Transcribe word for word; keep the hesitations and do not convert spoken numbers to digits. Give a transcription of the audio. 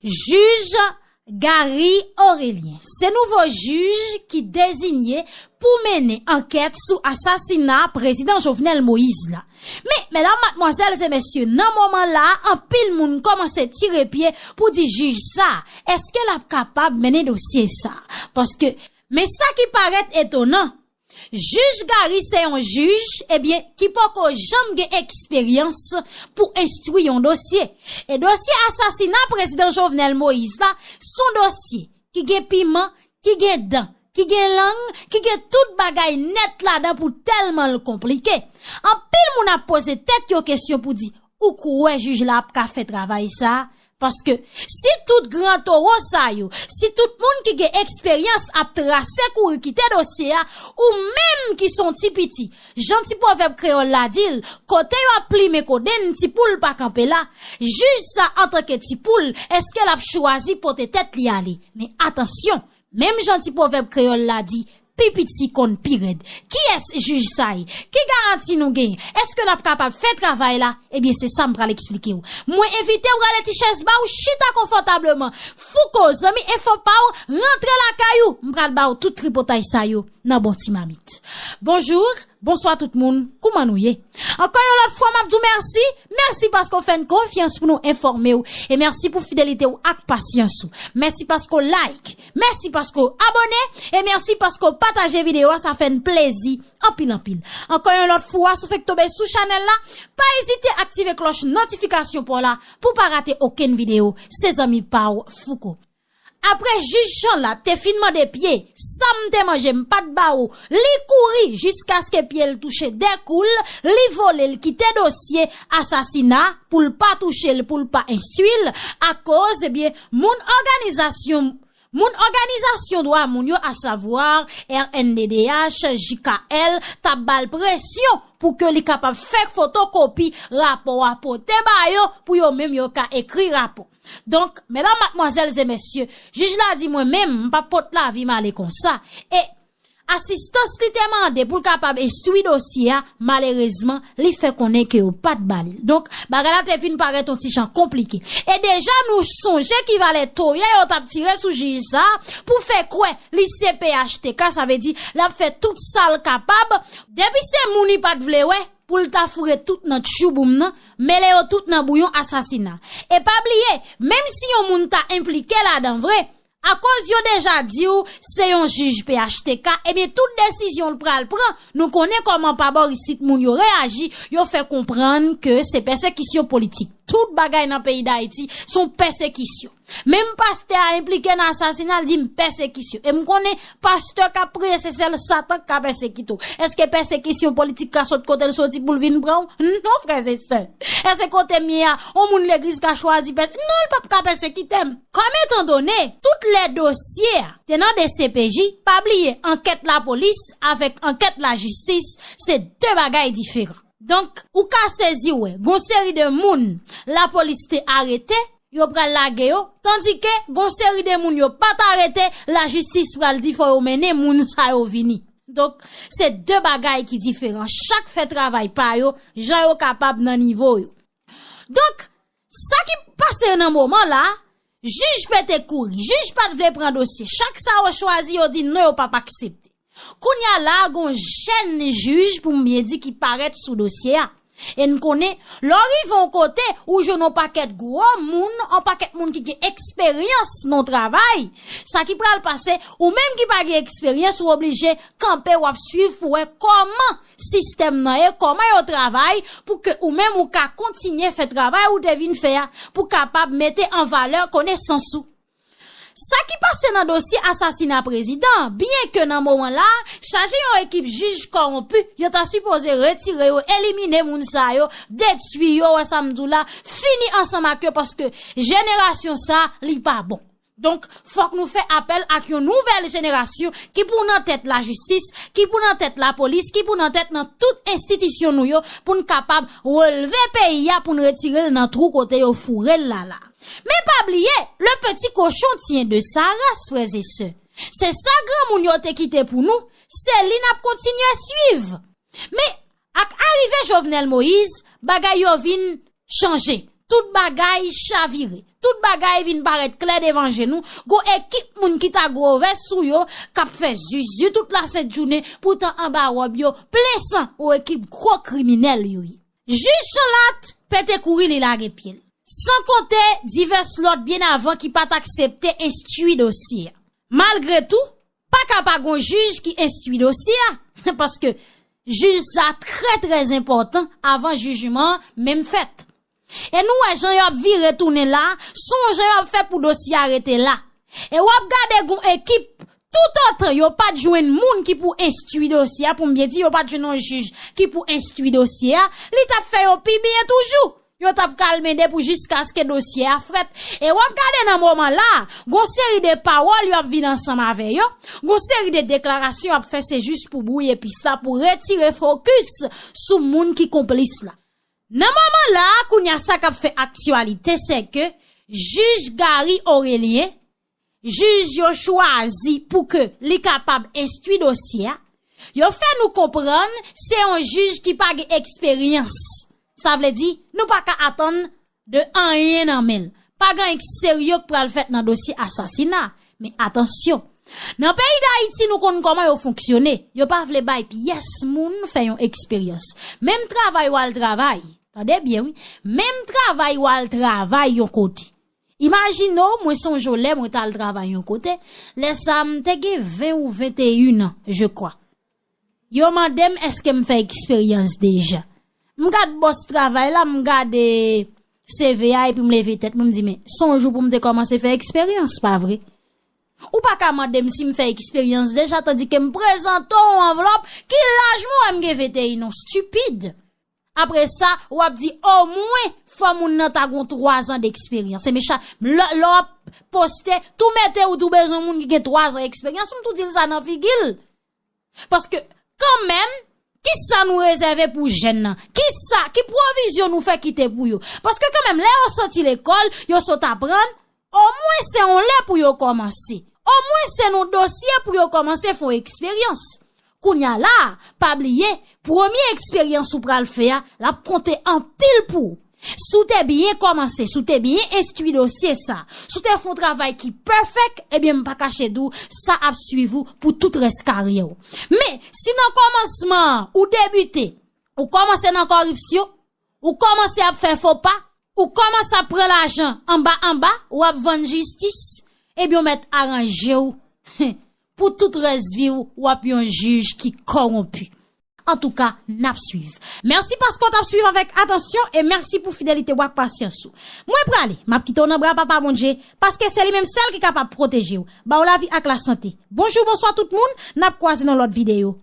Jij Gary Orélien se nouvo jij ki deziye pou mennen ankèt sou asasina prezidan Jovenel Moïse la. Men, medam, madmwazèl e mesye, nan moman la, anpil moun kòmanse tire pye pou di jij sa, èske l ap kapab mennen dosye sa? Paske, men sa ki parèt etonan, jij Gary se yon jij, ebyen, ki poko janm gen eksperyans pou enstwi yon dosye. E dosye asasina prezidan Jovenel Moïse la, se yon dosye ki gen piman, ki gen dan, ki gen lang, ki gen tout bagay nèt ladan pou tèlman l konplike. Anpil moun ap poze tèt yo kesyon pou di, ou kwè jij la ap ka fè travay sa? Paske si tout gran towo sa yo, si tout moun ki gen eksperyans ap trase kouri kite dosye a, ou menm ki se yon ti piti, jan ti pwovèb kreyòl la di l, kote yo ap plimen kodenn, ti poul pa kanpe la, jij sa antanke ti poul, èske l ap chwazi pote tèt li ale? Men atansyon, menm jan ti pwovèb kreyòl la di, pi piti konn pi rèd. Kiyès jij sa ye? Ki garanti nou genyen? Èske l ap kapab fè travay la? Ebyen, se sa m pral eksplike w. Mwen envite w rale ti chèz ba w, chita konfòtableman. Fouco, zanmi enfo pa w, rantre lakay ou. M pral ba w tout tripotay sa yo nan bon ti mamit. Bonjou, bonswa tout moun, kouman nou ye? Ankò yon lòt fwa, m ap di w mèsi. Mèsi paske w fè n konfyans pou nou enfòme w. E mèsi pou fidelite w ak pasyans ou. Mèsi paske w like. Mèsi paske w abòne. E mèsi paske w pataje videyo a, sa fè n plezi anpil, anpil. Ankò yon lòt fwa, si w fèk tonbe sou chanèl la, pa ezite aktive klòch notifikasyon pa w la pou w pa rate okenn videyo. Se zanmi pa w, Fouco. Apre jij Jean la te fin mande pye, sa m te manje m pa t ba ou, li kouri jiskaske pye l touche de kou l, li vole l kite dosye asasina pou l pa touche l, pou l pa enstwi l, akoz, ebyen, moun òganizasyon, moun òganizasyon dwa moun yo, asavwa R N D D H, J K L, t ap ba l presyon pou ke li kapab fè fotokopi rapò a pote ba yo, pou yo menm yo ka ekri rapò. Donk, medam, madmwazèl e mesye, jij la di mwen menm, m p ap pot lavi m ale konsa. E asistans li te mande pou l kapab enstwi dosye a, malerezman, li fè konnen ke yo pa t ba li l. Donk, bagay la te vin parèt yon ti jan konplike. E deja, nou sonje ki valè toye yo t ap tire sou jij sa a pou fè kwè li se P H T K, sa vle di, l ap fè tout sa l kapab. Depi se moun li pa t vle wè, pou l ta foure tout nan tchouboum nan, mele yo tout nan bouyon asasina. E pa bliye, menm si yon moun ta enplike ladan vre, akoz yo deja di w se yon jij P H T K, ebyen, tout desizyon l pral pran, nou konnen kòman pa bò isit moun yo reyaji, yo fè konprann ke se pèsekisyon politik. Tout bagay nan peyi Dayiti se yon pèsekisyon. Menm pastè a enplike nan asasina, l di m pèsekisyon. E m konnen pastè k ap priye, se sèl Satan k ka pèsekite w. Èske pèsekisyon politik ka sot kote l soti pou l vin pran w? Non, frè e sè. Èske kote m ye a, yon moun legliz ka chwazi pè-, non, l p ap ka pèsekite m. Kòm etandone, tout lè dosye a te nan D C P J, pa bliye, ankèt lapolis avèk ankèt lajistis, se de bagay diferan. Donk, ou ka sezi wè, gon seri de moun lapolis te arete, yo pral lage yo, tandike gon seri de moun yo pa t arete, lajistis pral di fò yo mennen moun sa yo vini. Donk, se de bagay ki diferan. Chak fè travay pa yo, jan yo kapab nan nivo yo. Donk, sa ki pase nan moman la, jij pete kouri, jij pa t vle pran dosye. Chak sa yo chwazi, yo di non, yo p ap aksepte. Kounye a la, gon jèn jij, pou m byen di, ki parèt sou dosye a. E n konnen, lè w rive yon kote, ou jwenn yon pakèt gwo moun, yon pakèt moun ki gen eksperyans nan travay. Sa ki pral pase, ou menm ki pa gen eksperyans, ou oblije kanpe, w ap swiv pou wè kòman sistèm nan ye, kòman yo travay, pou ke ou menm ou ka kontinye fè travay ou te vin fè a, pou kapab mete an valè konesans ou. Sa ki pase nan dosye asasina prezidan, byen ke nan moman la, chaje yon ekip jij kòwonpi, yo ta sipoze retire yo, elimine moun sa yo, detwi yo, wè sa m di w la, fini ansanm ak yo, paske jenerasyon sa, li pa bon. Donk, fòk nou fè apèl ak yon nouvèl jenerasyon ki pou nan tèt lajistis, ki pou nan tèt lapolis, ki pou nan tèt nan tout enstitisyon nou yo, pou n kapab relve peyi a, pou n retire l nan twou kote yo foure l la la. Men pa bliye, le petit cochon tient de sa race, frè e sè. Se sa granmoun yo te kite pou nou, se li n ap kontinye swiv. Men, ak arive Jovenel Moïse, bagay yo vin chanje. Tout bagay chavire. Tout bagay vin parèt klè devan je nou. Gon ekip moun ki ta gwo vès sou yo, k ap fè zuzu tout lasent jounen, poutan anba wòb yo plen san, yon ekip gwo kriminèl yo ye. Jij Chanlat pete kouri, li lage pye l. San konte divès lòt byen avan ki pa t aksepte enstwi dosye a. Malgre tou, pa ka pa gon jij ki enstwi dosye a, paske jij sa trè, trè enpòtan avan jijman an menm fèt. E nou wè jan y ap vire tounen la, sonje y ap fè pou dosye a rete la. E w ap gade gon ekip, toutotan yo pa t jwenn moun ki pou enstwi dosye a, pou m byen di, yo pa t jwenn yon jij ki pou enstwi dosye a, li t ap fè yo pi byen toujou. Yo t ap kalme depi jiskaske dosye a frèt. E w ap gade nan moman la, gon seri de pawòl yo ap vin ansanm avè yo, gon seri de deklarasyon yo ap fè, se jis pou bwouye pis la, pou retire fokis sou moun ki konplis la. Nan moman la, kounye a sa k ap fè aktyalite, se ke jij Gary Orélien, jij yo chwazi pou ke li kapab enstwi dosye a, yo fè nou konprann se yon jij ki pa gen eksperyans. Sa vle di, nou pa ka atann de anyen nan men l. Pa gen anyen k serye k pral fèt nan dosye asasina. Men atansyon, nan peyi Dayiti, nou konn kòman yo fonksyone. Yo pa vle bay pyès moun fè yon eksperyans. Menm travay w al travay, tande byen wi, menm travay w al travay yon kote. Imajine w, mwen sonje w lè mwen t al travay yon kote, lè sa a m te gen ven ou venteyen an, je crois. Yo mande m èske m fè eksperyans deja. M gad bòs travay la, m gade C V a, epi m leve tèt mwen, m di, men, se yon jou pou m te kòmanse fè eksperyans, pa vre? Ou pa ka mande m si m fè eksperyans deja, tandike m prezante w yon anvlòp, ki laj mwen wè m gen venteyen an, stipid. Apre sa, w ap di, omwen, fò moun nan ta gon twazan deksperyans. Se mecha, lè, lè w ap poste, tou mete ou tou bezwen moun ki gen twazan eksperyans, m tou di l sa nan figi l. Paske, kanmenm, kisa nou rezève pou jèn nan? Kisa, ki pwovizyon nou fè kite pou yo? Paske kanmenm, lè yo soti lekòl, yo sot aprann, omwen se yon lè pou yo kòmanse. Omwen se yon dosye pou yo kòmanse fè yon eksperyans. Kounye a la, pa bliye, premye eksperyans ou pral fè a, l ap konte anpil pou ou. Si w te byen kòmanse, si w te byen enstwi dosye sa, si w te fè yon travay ki pèfèk, ebyen, m pa kache di w, sa ap swiv ou pou tout rès karyè w. Men, si nan kòmansman an, ou debite, ou kòmanse nan kòripsyon, ou kòmanse ap fè fo pa, ou kòmanse ap pran lajan anba anba, w ap vann jistis, ebyen, w mèt aranje w pou tout rès vi w, w ap yon jij ki kòwonpi. Antouka, n ap swiv. Mèsi paske w t ap swiv avèk atansyon e mèsi pou fidelite w ak pasyans ou. Mwen prale, m ap kite w nan bra Papa Bondye, paske se li menm sèl ki kapab pwoteje w, ba w lavi ak lasante. Bonjou, bonswa tout moun, n ap kwaze nan lòt videyo.